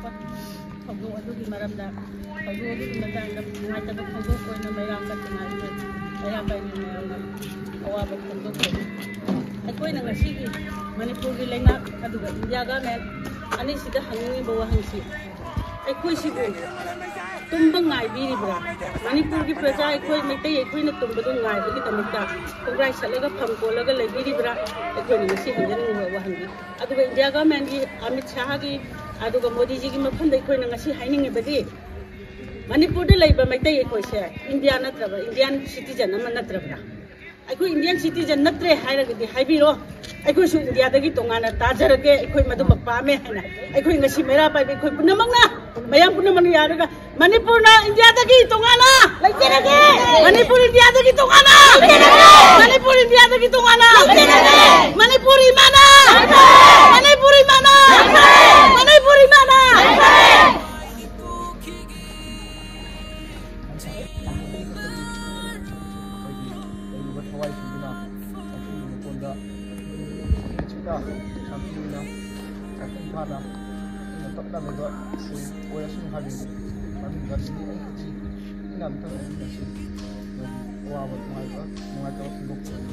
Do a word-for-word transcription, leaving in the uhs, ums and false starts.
ꯊꯧꯗꯣꯛ ꯑꯗꯨꯒꯤ ꯃꯔꯝꯗ, ꯊꯧꯗꯣꯛ ꯑꯗꯨꯒꯤ ꯃꯇꯥꯡꯗ ꯅꯨꯡꯉꯥꯏꯇꯕ ꯐꯣꯡꯗꯣꯛꯄ ꯑꯣꯏꯅ ꯃꯩꯔꯥ ꯄꯥꯏꯕꯤ ꯃꯌꯥꯝꯅ, ꯃꯩꯔꯥ ꯄꯥꯏꯕꯤ ꯃꯌꯥꯝꯅ ꯑꯋꯥꯕ ꯐꯣꯡꯗꯣꯛꯆꯔꯤ꯫ ꯑꯩꯈꯣꯏꯅ ꯉꯁꯤꯒꯤ ꯃꯅꯤꯄꯨꯔꯒꯤ ꯂꯩꯉꯥꯛ ꯑꯗꯨꯒ ꯏꯟꯗꯤꯌꯥ ꯒꯃꯦꯟ ꯑꯅꯤꯁꯤꯗ ꯍꯪꯅꯤꯡꯉꯤꯕ ꯋꯥꯍꯪꯁꯤ, ꯑꯩꯈꯣꯏꯁꯤꯕꯨ ꯇꯨꯝꯕ ꯉꯥꯏꯕꯤꯔꯤꯕ꯭ꯔꯥ? ꯃꯅꯤꯄꯨꯔꯒꯤ ꯄ꯭ꯔꯖꯥ ꯑꯩꯈꯣꯏ ꯃꯩꯇꯩ ꯑꯩꯈꯣꯏꯅ ꯇꯨꯝꯕꯗꯨ ꯉꯥꯏꯕꯒꯤꯗꯃꯛꯇ ꯈꯣꯡꯒ꯭ꯔꯥꯏ ꯁꯠꯂꯒ ꯐꯝ ꯀꯣꯜꯂꯒ ꯂꯩꯕꯤꯔꯤꯕ꯭ꯔꯥ? ꯑꯩꯈꯣꯏꯅ ꯉꯁꯤ ꯍꯪꯖꯅꯤꯡꯕ ꯋꯥꯍꯪꯅꯤ꯫ ꯑꯗꯨꯒ ꯏꯟꯗꯤꯌꯥ ꯒꯃꯦꯟꯒꯤ ꯑꯃꯤꯠ ꯁꯥꯍꯒꯤ ꯑꯗꯨꯒ ꯃꯣꯗꯤꯖꯤꯒꯤ ꯃꯐꯝꯗ ꯑꯩꯈꯣꯏꯅ ꯉꯁꯤ ꯍꯥꯏꯅꯤꯡꯉꯤꯕꯗꯤ, ꯃꯅꯤꯄꯨꯔꯗ ꯂꯩꯕ ꯃꯩꯇꯩ ꯑꯩꯈꯣꯏꯁꯦ ꯏꯟꯗꯤꯌꯥ ꯅꯠꯇ꯭ꯔꯕ, ꯏꯟꯗꯤꯌꯥꯟ ꯁꯤꯇꯤꯖꯟ ꯑꯃ ꯅꯠꯇ꯭ꯔꯕ꯭ꯔꯥ? ꯑꯩꯈꯣꯏ ꯏꯟꯗꯤꯌꯥꯟ ꯁꯤꯇꯤꯖꯟ ꯅꯠꯇ꯭ꯔꯦ ꯍꯥꯏꯔꯒꯗꯤ ꯍꯥꯏꯕꯤꯔꯣ, ꯑꯩꯈꯣꯏꯁꯨ ꯏꯟꯗꯤꯌꯥꯗꯒꯤ ꯇꯣꯉꯥꯟꯅ ꯇꯥꯖꯔꯒꯦ, ꯑꯩꯈꯣꯏ ꯃꯗꯨꯃꯛ ꯄꯥꯝꯃꯦ ꯍꯥꯏꯅ ꯑꯩꯈꯣꯏ ꯉꯁꯤ ꯃꯩꯔꯥ ꯄꯥꯏꯕꯤ ꯑꯩꯈꯣꯏ ꯄꯨꯝꯅꯃꯛꯅ, ꯃꯌꯥꯝ ꯄꯨꯝꯅꯃꯛꯅ ꯌꯥꯔꯒ ꯃꯅꯤꯄꯨꯔꯅ ꯏꯟꯗꯤꯌꯥꯗꯒꯤ ꯇꯣꯉꯥꯟꯅ ꯂꯩꯖꯔꯒꯦ꯫ ꯃꯅꯤꯄꯨꯔ ꯏꯟꯗꯤꯌꯥꯗꯒꯤ ꯇꯣꯉꯥꯟꯅ ꯂꯩꯖꯔꯒꯦ꯫ ꯃꯅꯤꯄꯨꯔ ꯏꯟꯗꯤꯌꯥꯗꯒꯤ ꯇꯣꯉꯥꯟꯅ ꯂꯩꯖꯔꯒꯦ꯫ ꯃꯅꯤꯄꯨꯔ ꯏꯃꯥꯅ, ꯃꯅꯤꯄꯨꯔ ꯏꯃꯥꯅ, ꯃꯅꯤꯄꯨꯔ ꯏꯃꯥꯅ꯫ ꯑꯩꯈꯣꯏꯒꯤ ꯂꯩꯔꯤꯕ ꯊꯋꯥꯏꯁꯤꯡꯗꯨꯅ ꯃꯈꯣꯏꯒꯤ ꯃꯀꯣꯟꯗ ꯅꯨꯡꯁꯤꯠꯇ ꯁꯥꯟꯇꯤ ꯑꯣꯏꯅ ꯁꯥꯟꯇꯤ ꯐꯥꯅ ꯏꯪꯅ ꯇꯞꯅ ꯂꯩꯕ ꯑꯣꯏꯔꯁꯅꯨ ꯍꯥꯏꯕꯒꯤ ꯃꯃꯤꯡꯗ ꯃꯤꯑꯣꯏ ꯑꯩꯈꯣꯏꯒꯤ ꯏꯪꯅ ꯑꯝꯇ ꯂꯩꯃꯤꯟꯅꯁꯤ꯫ ꯅꯣꯏꯒꯤ ꯑꯋꯥꯕ ꯅꯨꯡꯉꯥꯏꯕ ꯅꯨꯡꯉꯥꯏꯇꯕ ꯐꯣꯡꯗꯣꯛꯆꯔꯤ꯫